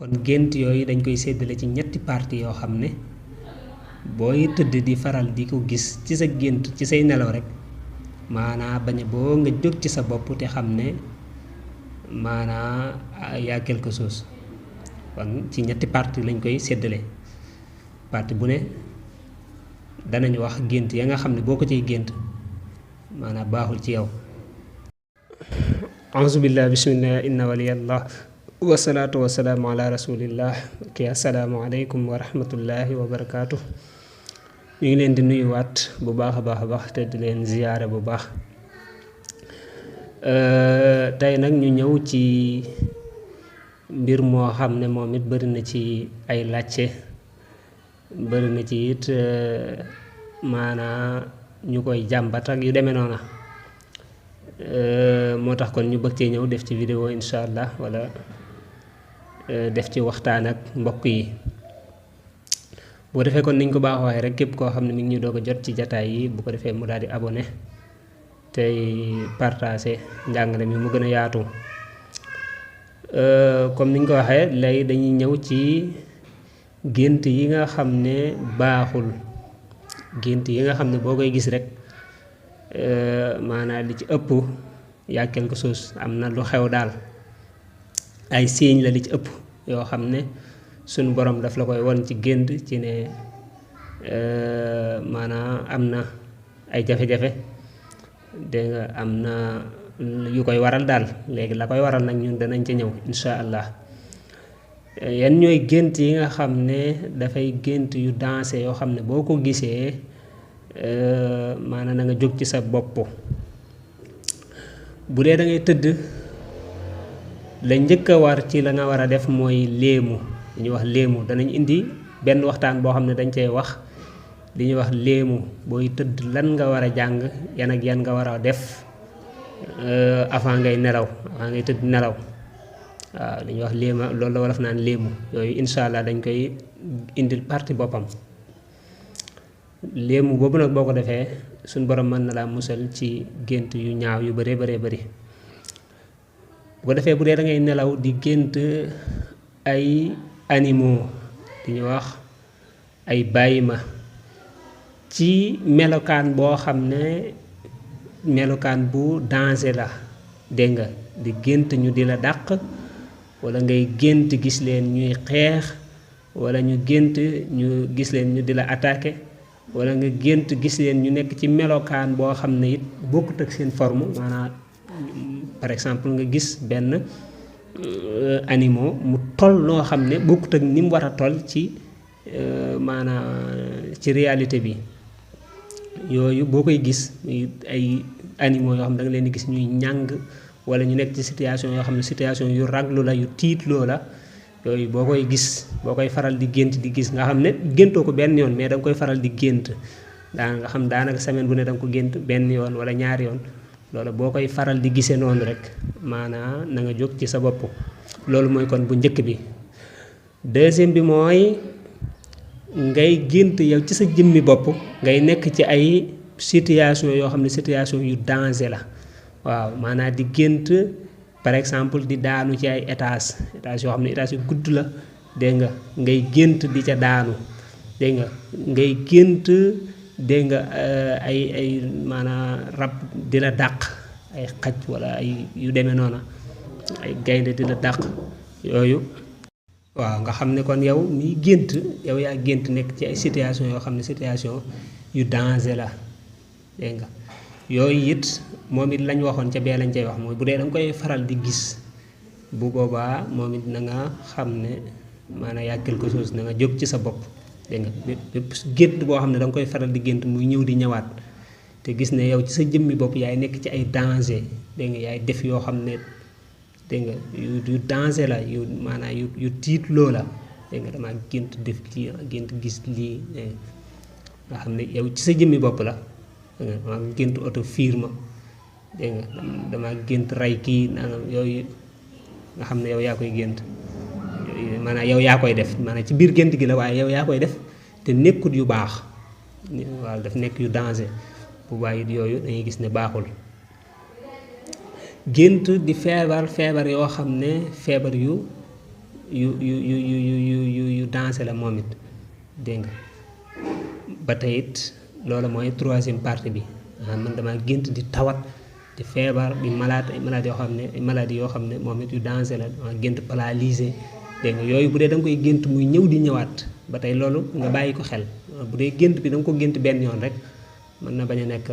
kon gént yooyu dañ koy séddale ci ñetti parti yoo xam ne booy tëdd di faral di ko gis ci sa gént ci say nelaw rek maanaa bañ boo nga jóg ci sa bopp te xam ne maanaa yaa quelque chose kon ci ñetti parti lañ koy séddale parti bu ne danañ wax gént ya nga xam ne boo ko ciy gént maanaa baaxul ci yow. auzubillah bismillah inna waliyallah wasalaatu wasalaamu ala rasulillah ki assalaamu aleykum wa rahmatullahi wa barakaatu. ñu ngi leen di nuyuwaat bu baax a baax te di leen ziyaare bu baax. tey nag ñu ñëw ci mbir moo xam ne moom it bari na ci ay làcce bari na ci it maanaa ñu koy jàmbat ak yu demee noona moo tax kon ñu bëgg cee ñëw def ci vidéo incha allah wala def ci waxtaan ak mbokk yi. boo defee kon niñ ko baax waxee rek képp koo xam ne mi ngi ñu doog a jot ci jataay yi bu ko defee mu daal di abonné tey partagé njàngale mi mu gën a yaatu. comme niñ ko waxee lay dañuy ñëw ci gént yi nga xam ne baaxul gént yi nga xam ne boo koy gis rek maanaam li ci ëpp yaa quelque chose am na lu xew daal ay signe la li ci ëpp yoo xam ne suñu borom daf la koy won ci gént ci ne maanaam am na ay jafe-jafe dégg nga am na yu koy waral daal léegi la koy waral nag ñun danañ ci ñëw insha allah. yan ñooy gént yi nga xam ne dafay gént yu dansé yoo xam ne boo ko gisee maanaam na nga jóg ci sa bopp. bu dee da ngay tëdd la njëkk a war ci la nga war a def mooy léemu li ñuy wax léemu danañ indi benn waxtaan boo xam ne dañ cey wax li ñuy wax léemu booy tëdd lan nga war a jàng yan ak yan nga war a def avant ngay nelaw avant ngay tëdd nelaw waaw li ñuy wax léema loolu la wolof naan léemu yooyu incha allah dañ koy indil parti boppam. léemu boobu nag boo ko defee suñ borom mën na laa musal ci gént yu ñaaw yu bëree bëri bu ko defee bu dee da ngay nelaw di gént ay animaux di ñu wax ay bàyyima ci melokaan boo xam ne melokaan bu danger la dégg nga di gént ñu di la dàq wala ngay gént gis leen ñuy xeex wala ñu gént ñu gis leen ñu di la attaquer wala nga gént gis leen ñu nekk ci melokaan boo xam ne it bokkut ak seen forme maanaam par exemple nga gis benn animaux mu toll noo xam ne bokkut ak ni mu war a toll ci maanaam ci réalité bi. yooyu boo koy gis ay animaux yoo xam ne da nga leen di gis ñuy ñàng wala ñu nekk ci situation yoo xam ne situation yu raglu la yu tiitloo la yooyu boo koy gis boo koy faral di gént di gis nga xam ne géntoo ko benn yoon mais da nga koy faral di gént nga xam daanaka semaine bu ne da nga ko gént benn yoon wala ñaari yoon loolu boo koy faral di gisee noonu rek maanaam na nga jóg ci sa bopp. loolu mooy kon bu njëkk bi. deuxième bi mooy ngay gént yow ci sa jëmmi bopp ngay nekk ci ay situation yoo xam ne situation yu danger la waaw maanaam di gént par exemple di daanu ci ay étage yoo xam ne étage yu gudd la dégg nga ngay gént di ca daanu dégg nga ngay gént dégg nga ay maanaam rab di la dàq ay xaj wala ay yu demee noona ay gaynde di la dàq yooyu. waaw nga xam ne kon yow miy gént yow yaa gént nekk ci ay situation yoo xam ne situation yu danger la dégg nga yooyu it moom it lañ waxoon ca bee lañ cay wax mooy bu dee da nga koy faral di gis bu boobaa moom it na nga xam ne maanaam yaa quelque chose na nga jóg ci sa bopp dégg nga bépp gént boo xam ne da nga koy faral di gént muy ñëw di ñëwaat te gis ne yow ci sa jëmmi bopp yaay nekk ci ay danger dégg nga yaay def yoo xam ne dégg nga yu danger la yu maanaam yu tiitloo la dégg nga damaa gént def lii gént gis lii nga xam ne yow ci sa jëmmi bopp la damaa gént oto fiir ma dégg nga damaa gént rey kii nangam yooyu nga xam ne yow yaa koy gént maanaam yow yaa koy def maanaam ci biir gént gi la waaye yow yaa koy def te nekkut yu baax waaw daf nekk yu danger bu bàyyi yooyu dañuy gis ne baaxul. gént di feebar yoo xam ne feebar yu yu dansé la moom it dégg nga ba tey it loolu mooy troisième partie bi man dama gént di tawat di feebar di malade yoo xam ne moom it yu dansé la dama gént paralysé dégg nga yooyu bu dee da nga koy gént muy ñëw di ñëwaat ba tey loolu nga bàyyi ko xel bu dee gént bi da nga ko gént benn yoon rek mën na bañ a nekk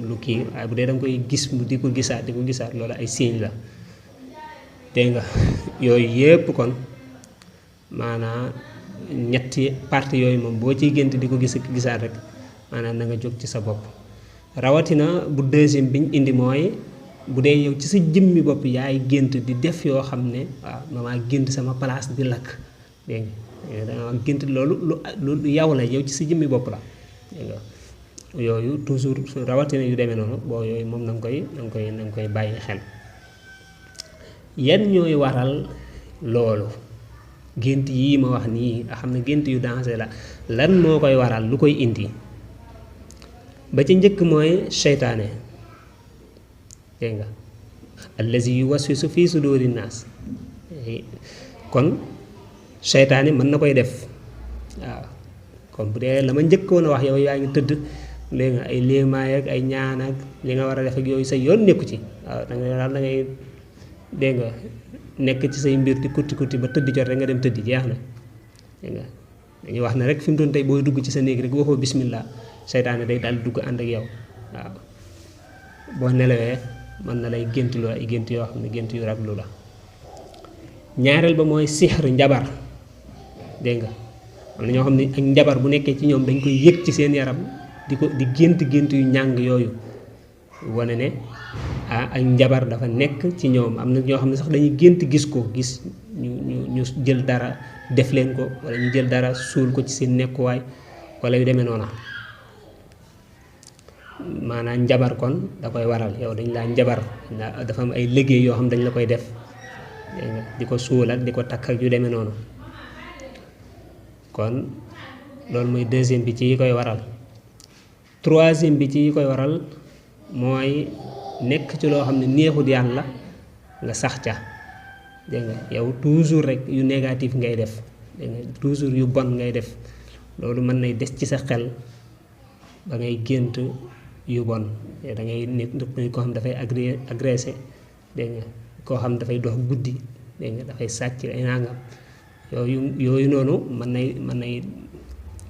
lu kii waaye bu dee da nga koy gis di ko gisaat loolu ay signe la dégg nga yooyu yépp kon maanaam ñetti partie yooyu moom boo ciy gént di ko gisaat rek maanaam na nga jóg ci sa bopp rawatina bu deuxième biñ indi mooy bu dee yow ci sa jëmmi bopp yaay gént di def yoo xam ne waaw damaa gént sama place di lakk dégg nga danga gént loolu lu yow la yow ci sa jëmmi bopp la dégg nga yooyu toujours rawatina yu demee noonu boo yooyu moom na nga koy bàyyi xel yan ñooy waral loolu gént yii ma wax nii nga xam ne gént yu dansé la lan moo koy waral lu koy indi ba ci njëkk mooy seytaane dégg nga allazi yuwaswisu fii suduri naas kon seytaane mën na koy def waaw kon bu dee la ma njëkkoon a wax yow yaa ngi tëdd léegi nga ay léemaay ak ay ñaan ak li nga war a def ak yooyu sa yoon nekku ci waaw da ngay dégg nga nekk ci say mbir di kuti ba tëdd jot rek nga dem tëddi jeex na dégg nga dañuy wax ne rek fi mu doon tey booy dugg ci sa néeg rek waxoo bismillah seytaane day daal dugg ànd ak yow waaw boo nelawee mën na lay géntuloo ay gént yoo xam ne gént yu raglu la ñaareel ba mooy sixr njabar dégg nga am na ñoo xam ne ak njabar bu nekkee ci ñoom dañ koy yëg ci seen yaram di gént yu ñàng yooyu wane ne ak njabar dafa nekk ci ñoom am na ñoo xam ne sax dañuy gént gis ñu jël dara def leen ko wala ñu jël dara suul ko ci seen nekkuwaay wala yu demee noona maanaam njabar kon da koy waral yow dañ laa njabar dafa am ay liggéey yoo xam dañ la koy def dégg nga di ko suul ak di ko takk ak yu demee noonu kon loolu mooy deuxième bi ci yi koy waral troisième bi ci yi koy waral mooy nekk ci loo xam ne neexut yàlla nga sax ca dégg nga yow toujours rek yu négatif ngay def dégg nga toujours yu bon ngay def loolu mën nay des ci sa xel ba ngay gént yu bon da ngay nit koo xam dafay agressé dégg nga koo xam dafay dox guddi dégg nga dafay sàcc ay nangam yooyu noonu mën nay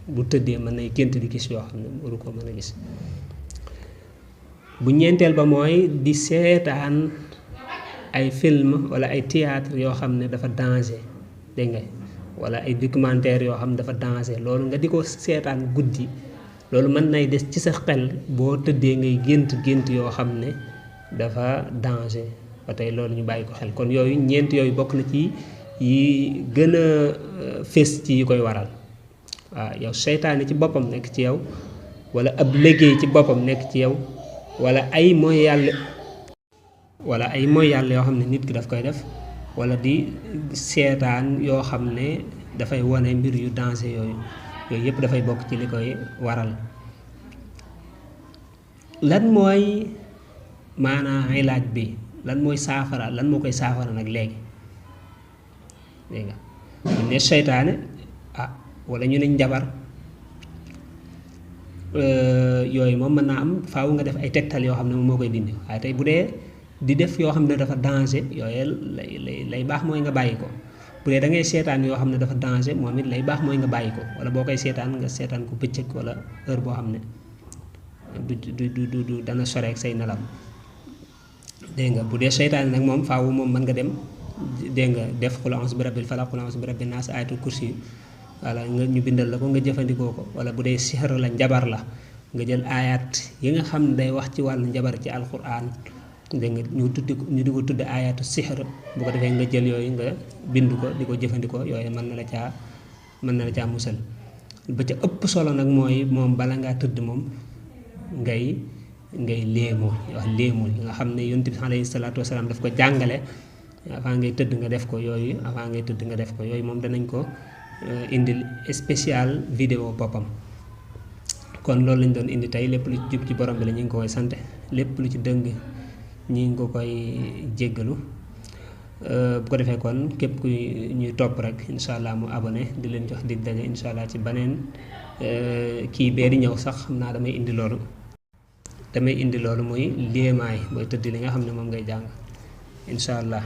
bu tëddee mën nay gént di gis yoo xam ne waru ko mën a gis bu ñeenteel ba mooy di seetaan ay film wala ay théâtre yoo xam ne dafa danger dégg nga wala ay documentaire yoo xam ne dafa danger loolu nga di ko seetaan guddi loolu mën nay des ci sa xel boo tëddee ngay gént yoo xam ne dafa danger ba tey loolu ñu bàyyi ko xel kon yooyu ñeent yooyu bokk na ci yi gën a fés ci yi koy waral waaw yow seytaane ci boppam nekk ci yow wala ab liggéey ci boppam nekk ci yow wala ay mooy yàlla yoo xam ne nit ki daf koy def wala di seetaan yoo xam ne dafay wane mbir yu danger yooyu yëpp dafay bokk ci li koy waral lan mooy maanaam ilaaj bi lan mooy saafara lan moo koy saafara nag léegi dégg nga ñu ne seytaane wala ñu ne njabar yooyu moom mën naa am faaw nga def ay tegtal yoo xam ne moom moo koy dindi waaye tey bu dee di def yoo xam ne dafa danger yooyu lay baax mooy nga bàyyi ko bu dee da ngay seetaan yoo xam ne dafa danger moom it lay baax mooy nga bàyyi ko wala boo koy seetaan nga seetaan ko bëccëg wala heure boo xam ne du dana sore ak say nelaw dégg nga bu dee seytaane nag moom faaw moom mën nga dem dégg nga def qul a'uuzu bi rabbil falaq qul a'uuzu bi rabbin naas ayatul kursi wala nga ñu bindal la ko nga jëfandikoo ko wala bu dee sixar la njabar la nga jël ayat yi nga xam ne day wax ci wàllu njabar ci alquran dégg nga ñu di ko tudde ayatu sixar bu ko defee nga jël yooyu nga bind ko di ko jëfandikoo yooyu mën na la caa musal ba ca ëpp solo nag mooy moom bala ngaa tëdd moom ngay léemu wax léemu nga xam ne yonent bi alayhi salaatu wasalaam daf ko jàngale avant ngay tëdd nga def ko yooyu avant ngay tëdd nga def ko yooyu moom danañ ko indil spécial vidéo boppam kon loolu lañ doon indi tey lépp lu ci jub ci borom bi la ñu ngi ko koy sant lépp lu ci dëng ñi ngi ko koy jéggalu bu ko defee kon képp ku ñuy topp rek incha allah mu abonné di leen jox dig daje incha allah ci beneen kii bee di ñëw sax xam naa damay indi loolu muy léemaay mooy tëdd li nga xam ne moom ngay jàng incha allah.